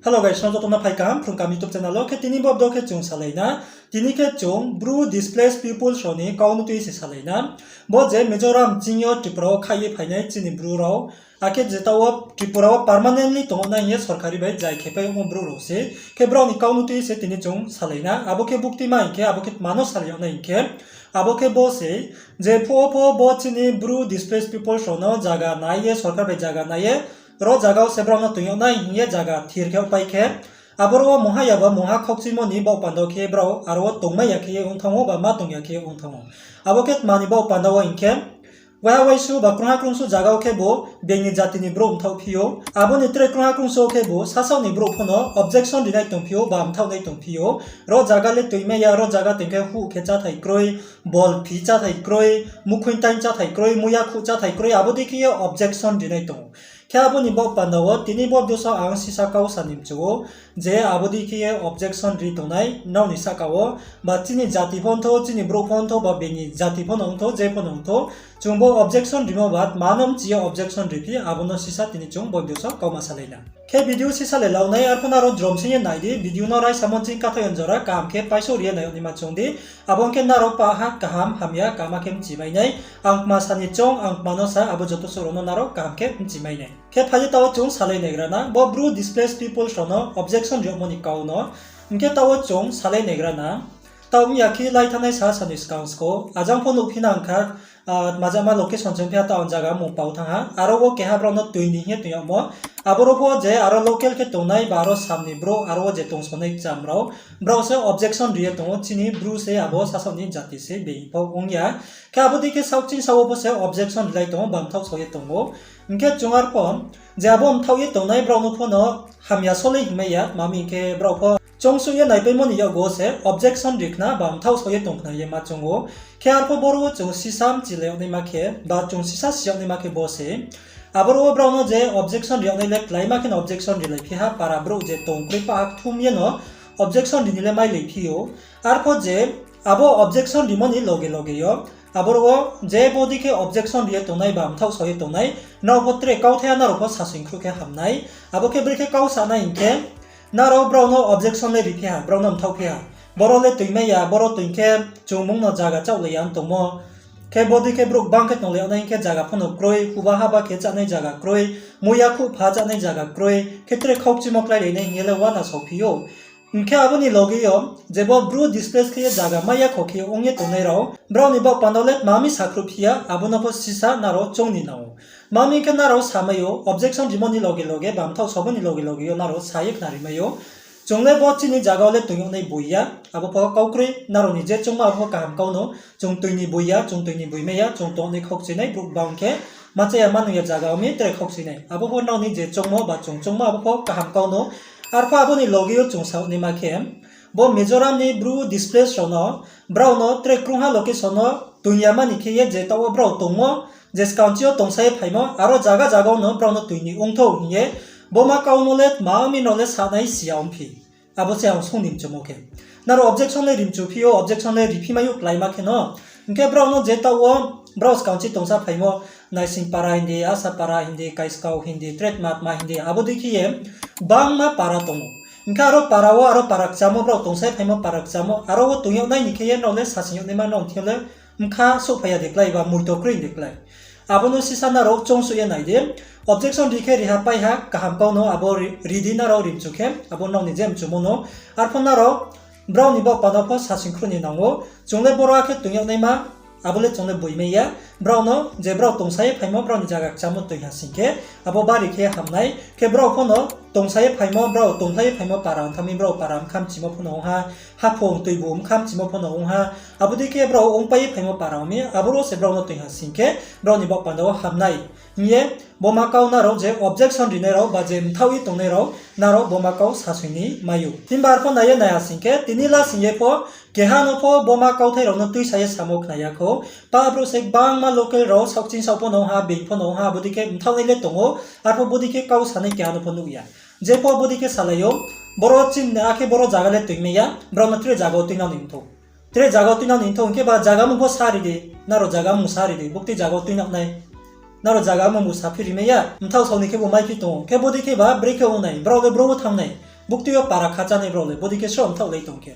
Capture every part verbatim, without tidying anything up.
Hello guys, nrao joto no phai kaham Phrung Kaham YouTube channel wo. Khe tini bo video khe chung salai na. Tini khe chung Bru displaced pupils rao ni kau no tui se salai na. Bo je Mizoram ching yo Tripura wo khaih ye phainai chini Bru rao, akhe je taoh wo Tripura wo permanently tong nai hing ye sorkari bai jai khe pai yagmo brouh rao se. Khe brao ni kau no tui se tini chung salai na. Abo khe bukti ma hing khe, abo khe tma no salai yag nai hing khe, abo khe bo se, je phuh wo pho bo chini Bru displaced pupils rao no zaga nai ye, sorkar bai zaga nai ye, ro zaga wo se brao no toing yag nai hing ye zaga thir khe pai khe, aboro wo mungha ya ba mungha khaukchimo ni baoh panda wo khe brao aro wo tongmai ya khe ye ong thanng ou ba ma tong ya khe ye ong thanng ou. Abo khe tma ni baoh panda wo hing khe, waiha waisu ba krungha krungsu zaga wo khebu being ni jati ni brouh mthaoh phi ou. Abo ni tre krungha krungsu wo khebu sasaoh ni brouh pho no objection rinai tongphi ou ba mthaoh nai tongphi ou. Ro zaga le toingmai ya, ro zaga toing khe huh khe cháthai kroi, bol phi cháthai kroi, mukhoing taing cháthai kroi, muiya khuh cháthai kroi, abo dei khe ye objection rinai tong ou. Khe abo ni baoh panda wo tini bo video so ang sisa kau sa ni mchu ou, je abo dei khe ye objection ri tongnai nrao ni sahka wo, ba chini jati pho ongthou, chini brouh pho ongthou, ba being ni jati pho no ongthou, je pho no ongthou, chung bo objection rimo ba tma no mchi ye objection riphi, abo no sisa tini chung bo video so kauma salai na. Khe video sisa le lau nai, arphuh nrao jrom sing ye nai di, video no raisamo ching kathaoh yon jora kaham khe paisouh ri ye nai yag naima choung di, abo ong khe nrao pah ha kaham hamya kaham khe mchi mai nai. Ang kma sa ni choung, ang kma no sa, abo joto suh rao no nrao kaham khe mchi mai nai. Khe phai di taoh wo chung salai naigra na, bo Bru displaced pupils rao no objection ri yagmo ni kau no. Hing khe taoh wo chung salai naigra na, taoh ong ya khe lai thanngnai sa sa ni skang sko, ajang pho nuhphi na hing kha, ah, majama location chung phi ha taoh ang zaga mung pao thanng ha, aro wo keha brao no toing ni hing ye toing yagmo. Aboro pho je aro local khe tongnai ba aro sam ni brouh aro wo je tongsonai kcham rao, brao se objection ri ye tong ou, chini Bru se abo sasaoh ni jati se being pho ong ya. Khe abo dei khe saohching saoh wo pho se objection rilai tong ou, ba mthaoh sao ye tong ou. Hing khe chung arphuh je abo mthaoh ye tongnai brao no pho no hamya solei hingmai ya, tma hing khe brao pho choungsuh ye naipaimo ni yakgu wo se objection ri khna ba mthaoh sao ye tong khna ye ma choung ou. Khe arphuh boro wo chung sisa mchilai yag naima khe, ba chung sisa si yag naima khe bo se, aboro wo brao no je objection ri yag nai le kláima khe no objection rilai phi ha, para brouh je tong kroi pah ha kthum ye no objection ri ni le mailai phi ou. Arphuh je abo objection rimo ni loge loge yo, aboro wo je bodei khe objection ri ye tongnai ba mthaoh sao ye tongnai, nrao pho tre kauthai ha, nrao pho sasoing khruh khe ham nai. Abo khe brekhe kau sa nai hing khe, nrao brao no objection le riphi ha, brao no mthaohphi ha. Boro le toingmai ya, boro toing khe chung mung no zaga chaohlai ya tongmo. Khe bodei khe brouh gbang khe tonglai yag nai hing khe zaga pho no kroi, huba haba khe chánai zaga kroi, muiya khuh pha chánai zaga kroi, khe tre khaukchimo kláilai nai hing ye le uana saophi ou. Hing khe abo ni loge yo, je bo Bru displace khe ye zaga mai ya kho khe ong ye tongnai rao, brao ni baoh panda wo le tma mi sakhruhphi ya, abo no pho sisa nrao choung ni nang ou. Tma hing khe nrao samai ou, objection rimo ni loge loge, ba mthaoh saomo ni loge loge yo nrao sa ye khna rimai ou. Chung le bo chini zaga wo le toing yag nai boi ya, abo pho kau kroi, nrao ni je choungmo abo pho kaham kau no, chung toing ni boi ya, chung toing ni boi mai ya, chung tongnai khaukchinai brouh gbang khe, ma cha ya ma nung ya zaga wo mi tre khaukchinai. Abo pho nrao ni je choungmo ba chung choungmo abo pho kaham kau no, arphuh abo ni loge yo chung sa naima khe, bo Mizoram ni Bru displace rao no, brao no tre krungha location no toing ya mani khe ye je taoh wo brao tongmo, je skang ching yo tongsa ye phaimo, aro zaga zaga wo no brao no toing ni ongthou hing ye, bo ma kau no le tma mi no le sanai si ya ongphi. Abo se ang sung ni mchumo khe. Nrao objection le ri mchu phi ou, objection le riphi mai ou kláima khe no. Hing khe brao no je taoh wo, brao skang ching tongsa phaimo, Naising para hing di, Asa para hing di, Kaiskau hing di, Tretmatma hing di, abo dei khe ye gbangma para tong ou. Hing khe aro para wo, aro para kchamo, brao tongsa ye phaimo para kchamo, aro wo toing yag nai ni khe ye nrao le sasing yag naima nrao thing yo le bkha souhphai ya de klái ba muito kroi de klái. Abo no sisa nrao choungsuh ye nai di. Objection ri khe ri ha pai ha, kaham kau no abo ri, ri di nrao ri mchu khe, abo nrao ni je mchumo no. Arphuh nrao brao ni baoh panda pho sasing khruh ni nang ou. Chung le boro akhe toing yag naima, abo le chung le boi mai ya. Brao no je brao tongsa ye phaimo, brao ni zaga kchamo toing ha sing khe, abo bari khe ham nai. Khe brao pho no tongsa ye phaimo, brao tongsa ye phaimo para ong thanng mi, brao para bkha mchimo pho no ong ha, haphung tuibu bkha mchimo pho no ong ha, abo dei khe brao ongpai ye phaimo para ong mi, aboro se brao no toing ha sing khe, brao ni baoh panda wo ham nai. Hing ye, bo ma kau nrao je objection rinai rao ba je mthaoh ye tongnai rao, nrao bo ma kau sasing ni mai ou. Himba arphuh nai ye nai ha sing khe, tini la sing ye pho, keha no pho bo ma kauthai rao no tuisa ye samo khna ya khou. Pa brouh se gbangma local rao, saohkching saoh pho no ong ha, being pho no ong ha, bodei khe mthaohnai le tong ou, arphuh bodei khe kau sanai keha no pho nuh ya. Je pho bodei khe salai ou, boro chini akhe boro zaga le toing mai ya, brao no tre zaga wo tuinang ni mthou. Tre zaga wo tuinang ni mthou, hing khe ba zaga mung pho sa ri di, nrao zaga mung sa ri di, buktui zaga wo tuinang nai. Nrao zaga mung bu saphi ri mai ya, mthaoh sao ni khe bu maiphi tong ou, khe bodei khe ba brekhe ong nai, brao le bro wo thanng nai. Buktui yo para khachanai brao le bodei khe sroh mthaohlai tong khe,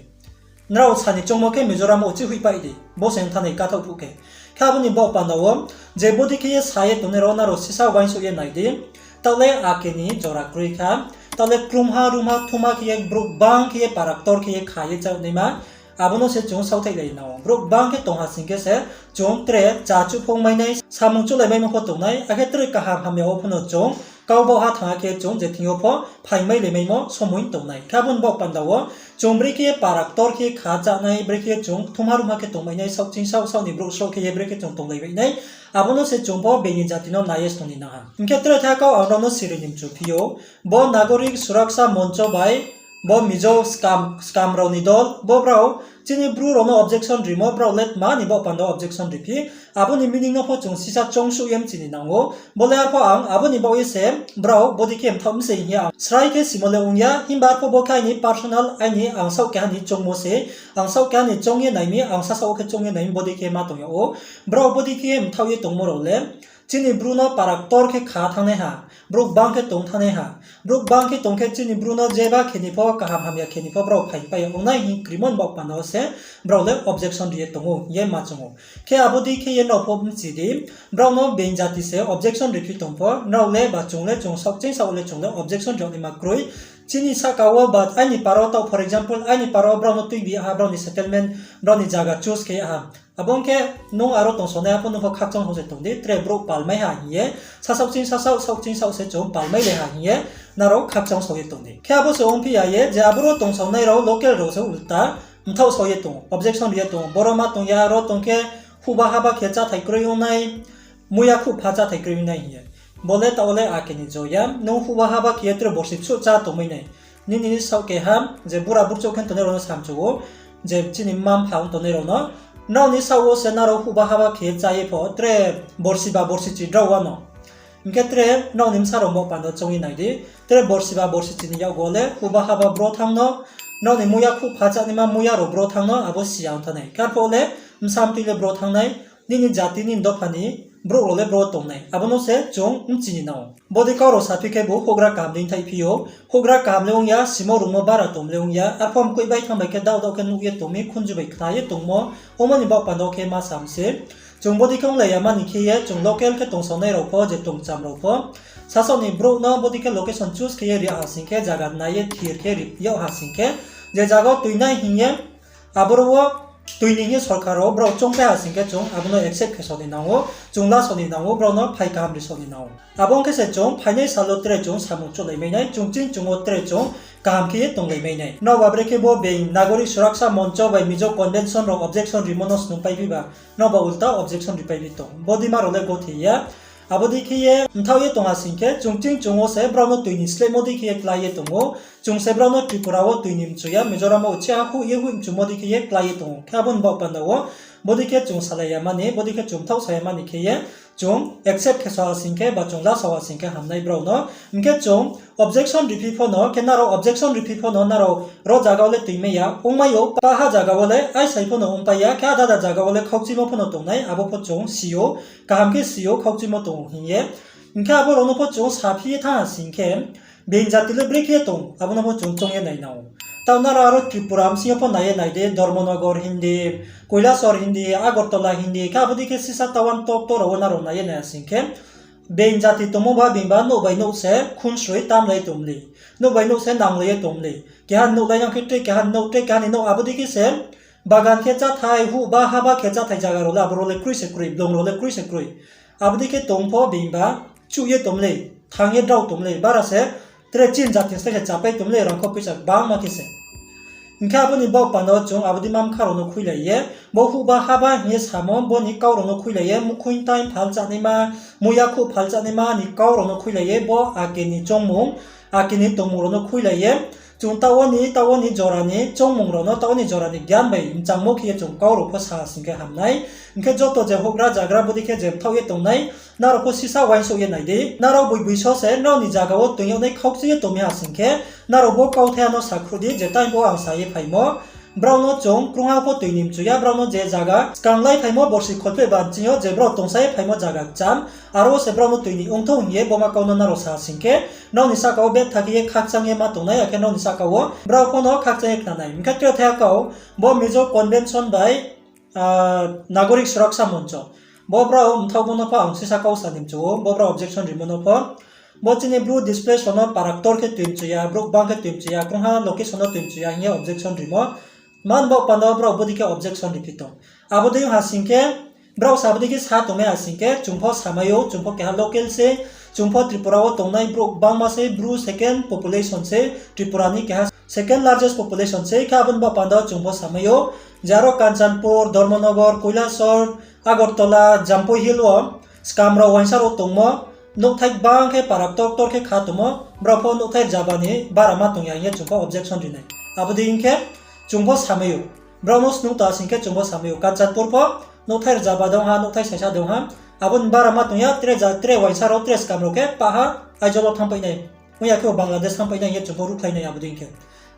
nrao sani choungmo khe Mizoram wo uchih hoihpai di, bo se ong thanai kathaoh phuh khe. Khe abo ni baoh panda wo, je bodei khe ye sa ye tongnai rao nrao sisa uaingsouh ye nai di. Taoh le ake ni jora kroi kha. Taoh le krumha rumha thumha khe ye brouh gbang khe ye para ktor khe ye kha ye chánaima. Abo no se chung saohthaih lai nang ou. Brouh gbang khe tong ha sing khe se chung tre cha chuh pho ong mai nai, samung chuhlai maimo pho tong nai, akhe tre kaham hamya wo pho no chung kau baoh ha thanng ha khe chung je thing yo pho phaimai lai maimo somoing tong nai. Khe abo ni baoh panda wo chung brekhe para ktor khe kha chánai, brekhe chung thumha rumha khe tongmai nai, saohching saoh saoh ni brouh sroh khe ye brekhe chung tonglai bai nai, abo no se chung pho being ni jati no nai ye snung ni nang ha. Hing khe tre thai kau ang nrao no siri ni mchu phi ou, bo Nagorik Suraksha Moncho bai bo Mizo scam, scam rao ni dol, bo brao chini Bru rao no objection rimo, brao le tma ni baoh panda objection riphi, abo ni meaning no pho chung sisa choungsuh ye mchi ni nang ou. Bo le arpho ang abo ni baoh ye se brao bodei khe mthaoh mi se hing ye ang srai khe simo le ong ya, himba arpho bo khe aini personal, aini ang saoh keha ni choungmo se, ang saoh keha ni choung ye nai mi, ang sasaoh wo khe choung ye nai mi, bodei khe ma tong yag ou. Brao bodei khe mthaoh ye tongmo rao le, chini Bru no para ktor khe kha thanngnai ha, brouh gbang khe tong thanngnai ha, brouh gbang khe tong khe chini Bru no jeba khe ni pho, kaham hamya khe ni pho brao phaipai ya ong nai hing krimo ni baoh panda wo se brao le objection ri ye tong ou hing ye ma choung ou. Khe abo dei khe ye nrao pho mchi di, brao no being jati se objection riphi tong pho, nrao le ba chung le chung saohching saoh le chung le objection ri yag naima kroi. Chini sahka wo ba aini para wo taoh, for example, aini para wo brao no tuibi ha, brao ni settlement, brao ni zaga choose khe ha. Abo ong khe nung aro tongsonai ha pho nung pho khakchang sao se tong di, tre brouh palmai ha hing ye, sasaoh ching sasaoh, saoh ching saoh se chung palmai le ha hing ye, nrao khakchang sao ye tong di. Khe abo se ongphi ya ye, je aboro tongsonai rao local rao se ulta mthaoh sao ye tong, objection ri ye tong, boro ma tong ya, aro tong khe huhba haba khe cháthai kroi ong nai, muiya khuh pha cháthai kroi ong nai hing ye. Bo le taoh wo le ake ni jo ya, nung huhba haba khe ye tre borsi bsuh chá tongmai nai. Nini saoh keha, je bura burchouh khe tongnai rao no samchu ou, je chini mma mpha ong tongnai rao no, nrao ni saoh wo se nrao huhba haba khe chá ye pho, tre borsi ba borsi chi drao wa no. Hing khe tre nrao ni bsa rao baoh panda choung ye nai di, tre borsi ba borsi chi ni yakgu le huhba haba bro thanng no, nrao ni muiya khuh pha chánaima muiya rao bro thanng no, abo si ya ong thanai. Khe arphuh le bsa mtui le bro thanng nai, nini jati ni dopha ni brouh rao le bro tong nai. Abo no se chung mchi ni nang ou. Bodei kau rao saphi khebu houhgra kaham dei thaihphi ou. Houhgra kaham le ong ya, simo rungmo bara tongmo le ong ya. Arpho mkoih bai thanng bai khe daoh daoh khe nuh ye tong mi, khunju bai khna ye tongmo, omo ni baoh panda wo khe ma sam se. Chung bodei khe onglai ya mani khe ye, chung local khe tongsaonai rao pho, je tongcham rao pho, sasaoh ni brouh no bodei khe location choose khe ye ri ha sing khe, zaga nai ye thir khe ri yag ha sing khe, je zaga wo toi nai hing ye, aboro wo toi ni hing ye sorkar rao brao choungpai ha sing khe, chung abo no accept khe sao ni nang ou, chung la sao ni nang ou, brao no phai kaham ri sao ni nang ou. Abo ong khe se chung phainai sal wo tre chung samung chuhlai mai nai, chung ching chung wo tre chung kaham khe ye tonglai mai nai. Nrao ba brekhe bo being Nagorik Suraksha Moncho bai Mizo Convention rao objection rimo no snungpai phi ba, nrao ba ulta objection ripai phi tong. Bodei ma rao le gothe ya. Abo dei khe ye mthaoh ye tong ha sing khe, chung ching chung wo se brao no toi ni slehmo dei khe ye klái ye tong ou. Chung se brao no Tripura wo toi ni mchu ya, Mizoram wo uchih ha hoih ye hoih mchumo dei khe ye klái ye tong ou. Khe abo ni baoh panda wo, bodei khe chung salai ya mani, bodei khe chung mthaoh sa ya mani khe ye, chung accept khe sao ha sing khe, ba chung la sao ha sing khe hamnai brao no. Hing khe chung objection riphi pho no, khe nrao objection riphi pho no, nrao ro zaga wo le toimai ya, ongmai ou, paha zaga wo le aisai pho no ongpai ya, khe ada ada zaga wo le khaukchimo pho no tongnai, abo pho chung si ou, kaham khe si ou, khaukchimo tong ou hing ye. Hing khe abo rao no pho chung saphi ye thanng ha sing khe, being jati le brekhe ye tong, abo no pho chung choung ye nai nang ou. Taoh nrao aro Tripura bsing yo pho nai ye nai di, Dharmanagar hing di, Kailasahar hing di, Agartala hing di, khe abo dei khe sisa town tokto rao wo nrao nai ye nai ha sing khe, being jati tongmo ba being ba nouh bai nouh se khunsroi tamlai tong mlei. Nouh bai nouh se nanglai ye tong mlei. Keha ni nouh lai yang khe tre keha ni nouh, tre keha ni nouh, abo dei khe se bagan khe cháthai, huhba haba khe cháthai zaga rao le, aboro le kroi se kroi, blong rao le kroi se kroi. Abo dei khe tong pho being ba chuh ye tong mlei, thanng ye drao tong mlei, bara se tre chini jati ni slái se chapai tong mlei, rangkho poicha gbangma khe se. Hing khe abo ni baoh panda wo chung abo dei ma bkha rao no khuilai ye, bo huhba haba hing ye samo, bo ni kau rao no khuilai ye, mukhoing time phal chánaima, muiya khuh phal chánaima ni kau rao no khuilai ye, bo ake ni choungmung, ake ni tongmung rao no khuilai ye, chung taoh wo ni, taoh wo ni jora ni choungmung rao no, taoh wo ni jora ni gyan bai mchangmo khe ye chung kau rao pho sa sing khe hamnai. Hing khe joto je houhgra zagra bodei khe je mthaoh ye tongnai, nrao pho sisa uaingsouh ye nai di. Nrao boiboi so se nrao ni zaga wo toing yag nai khaukchi ye tongmi ha sing khe, nrao bo kauthai no sakhruh di, je time bo ang sa ye phaimo. Brao no chung krungha pho tui ni mchu ya, brao no je zaga skang lai phaimo borsi kholpheh ba nching yo je brao tongsa ye phaimo zaga kcham, aro wo se brao no tui ni ongthou hing ye bo ma kau no nrao sa sing khe, nrao ni sahka wo betha khe ye khakchang ye ma tongnai, akhe nrao ni sahka wo brao pho no khakchang ye khna nai. Hing khe tre thaiha kau, bo Mizo Convention bai Nagorik Suraksa Moncho. Bo brao mthaohmo no pho ang sisa kau sa ni mchu ou, bo brao objection rimo no pho. Bo chini Bru displaced rao no para ktor khe tui mchu ya, brouh bang khe tui mchu ya, krungha location no tui mchu ya hing ye objection rimo. Tma ni baoh panda wo brao bodei khe objection riphi tong? Abo dei ha sing khe, brao sa bodei khe sa tongmai ha sing khe, chung pho samai ou, chung pho keha local se, chung pho Tripura wo tongnai brouh bangma se, Bru second population se, Tripura ni keha second largest population se, khe abo ni baoh panda wo chung pho samai ou, je aro Kanchanpur, Dharmanagar, Kailasahar, Agartala, Jampui Hill wo skam rao uaingsa rao tongmo, nouhthai bang khe para ktor ktor khe kha tongmo, brao pho nouhthai rzaba ni bara ma tong ya hing ye chung pho objection ri nai. Abo dei hing khe, chung pho samai ou. Brao no snung tong ha sing khe chung pho samai ou. Kanchanpur pho nouhthai rzaba dong ha, nouhthai saisa dong ha. Abo ni bara ma tong ya, tre ja, tre uaingsa rao, tre skam rao khe pah ha, Aizawl wo thanngpai nai. Ong ya khe bo Bangladesh thanngpai nai hing ye chung pho ruhkhlai nai abo dei hing khe.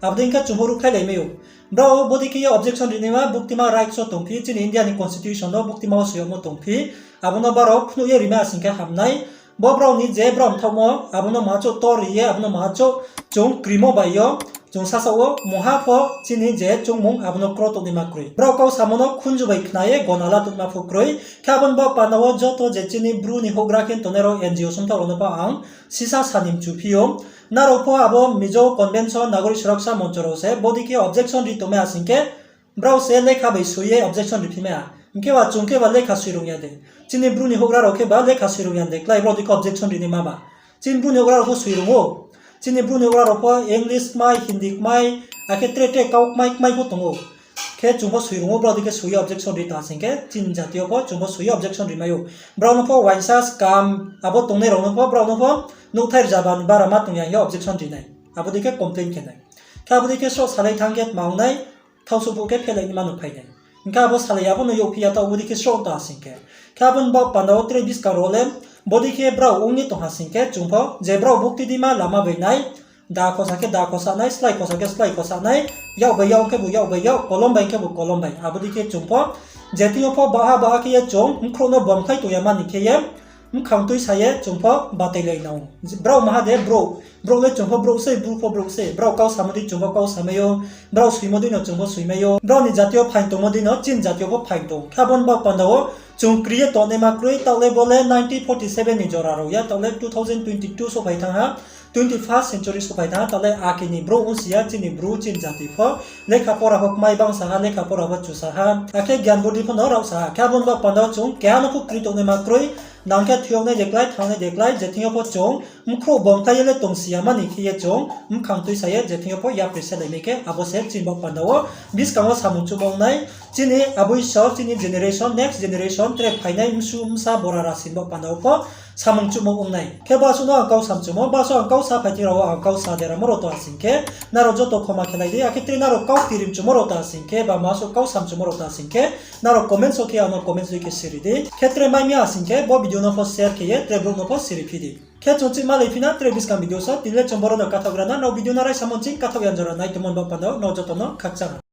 Abo dei hing khe chung pho ruhkhlailai mai ou. Brao bodei khe ye objection rinaima buktima rights wo tongphi, chini India ni constitution no buktima wo soi yagmo tongphi, abo no brao phnuh ye rimai ha sing khe ham nai. Bo brao ni je brao mthaohmo, abo no maha chouh tor ri ye, abo no maha chouh chung krimo bai yo, chung sasaoh wo mungha pho chini je choungmung abo no kro tongnaima kroi. Brao kau samo no khunju bai khna ye gona la tongma pho kroi. Khe abo ni baoh panda wo joto je chini Bru ni houhgra khe tongnai rao N G O songthaoh rao no pho ang sisa sa ni mchu phi ou. Nrao pho abo Mizo Convention, Nagorik Suraksa Moncho rao se bodei khe objection ri tongmai ha sing khe, brao se lekha bai soi ye objection riphi mai ha. Hing khe ba chung khe ba lekha soi rung ya de. Chini Bru ni houhgra rao khe ba lekha soi rung ya de, klái brao dei khe objection rinaima ba. Chini Bru ni houhgra rao pho soi rung ou. Chini Bru ni houhgra rao pho English kmai, Hindi kmai, akhe tre tre kau kmai kmai pho tong ou. Khe chung pho soi rung ou, brao dei khe soi ye objection ri tong ha sing khe, chini jati yo pho chung pho soi ye objection rimai ou. Brao no pho uaingsa skam, abo tongnai rao no pho, brao no pho nouhthai rzaba ni bara ma tong ya hing ye objection ri nai. Abo dei khe complain khe nai. Khe abo dei khe sroh salai thanng khe tma ong nai, thaosuh phuh khe phehlai ni ma no phai nai. Hing khe abo salai ya pho no youhphi ya taoh, abo dei khe sroh tong ha sing khe. Khe abo ni baoh panda wo tre buskang rao le, bodei khe brao ong ye tong ha sing khe, chung pho je brao bukti dima lama bai nai, da khosa khe da khosa nai, slái khosa khe slái khosa nai, yak bai yak khebu yak bai yak, kolom bai khebu kolom bai. Abo dei khe chung pho, je thing yo pho baha baha khe ye chung, bkhrouh no bomkhlai tong ya mani khe ye, bkhang tuisa ye chung pho batailai nang ou. Brao maha de brouh, brouh le chung pho brouh sei, Bru pho brouh sei. Brao kau samo dei chung pho kau samai ou, brao soimo dei no chung pho soimai ou. Brao ni jati yo phaing tongmo dei no chini jati yo pho phaing tong. Khe abo ni baoh panda wo chung kri ye tongnaima kroi, taoh le bo le nineteen forty seven ni jora rao ya, taoh le two thousand twenty two souhphai thanng ha, twenty first century souhphai thanng ha, taoh le ake ni brouh ongsi ya, chini Bru, chini jati pho, lekha pora pho kmai bangsa ha, lekha pora pho chusa ha, akhe gyan budi pho no raohsa ha. Khe abo ni baoh panda wo chung keha no pho kri tongnaima kroi, nang khe thoi yag nai de klái, thanng nai de klái, je thing yo pho chung, bkhrouh bomkhlai ye le tongsi ya mani khe ye chung, bkhang tuisa ye, je thing yo pho yapri selai nai khe, abo se chini baoh panda wo, buskang wo samung chuhmo ong nai, chini aboi so, chini generation, next generation, tre phainai msu, bsa, bora rasi ni baoh panda wo pho, samung chuhmo ong nai. Khe basuh no ang kau samchumo, basuh ang kau saphai thing rao wo ang kau sa deramo rao tong ha sing khe, nrao joto khoma khelai di, akhe tre nrao kau tiri mchumo rao tong ha sing khe, ba masuh kau samchumo rao tong ha sing khe, nrao comment so khe ano comment dei khe siri di. Khe tre mai mi ha sing khe, bo video no pho share khe ye, tre brouh no pho siri phi di. Khe chung chih malai phi na tre buskang video so, tini le chung boro no kathaoh gra na, nrao video no raisa mo ching kathaoh ya jora nai tongmo ni baoh panda wo, nrao joto no khakchang ha.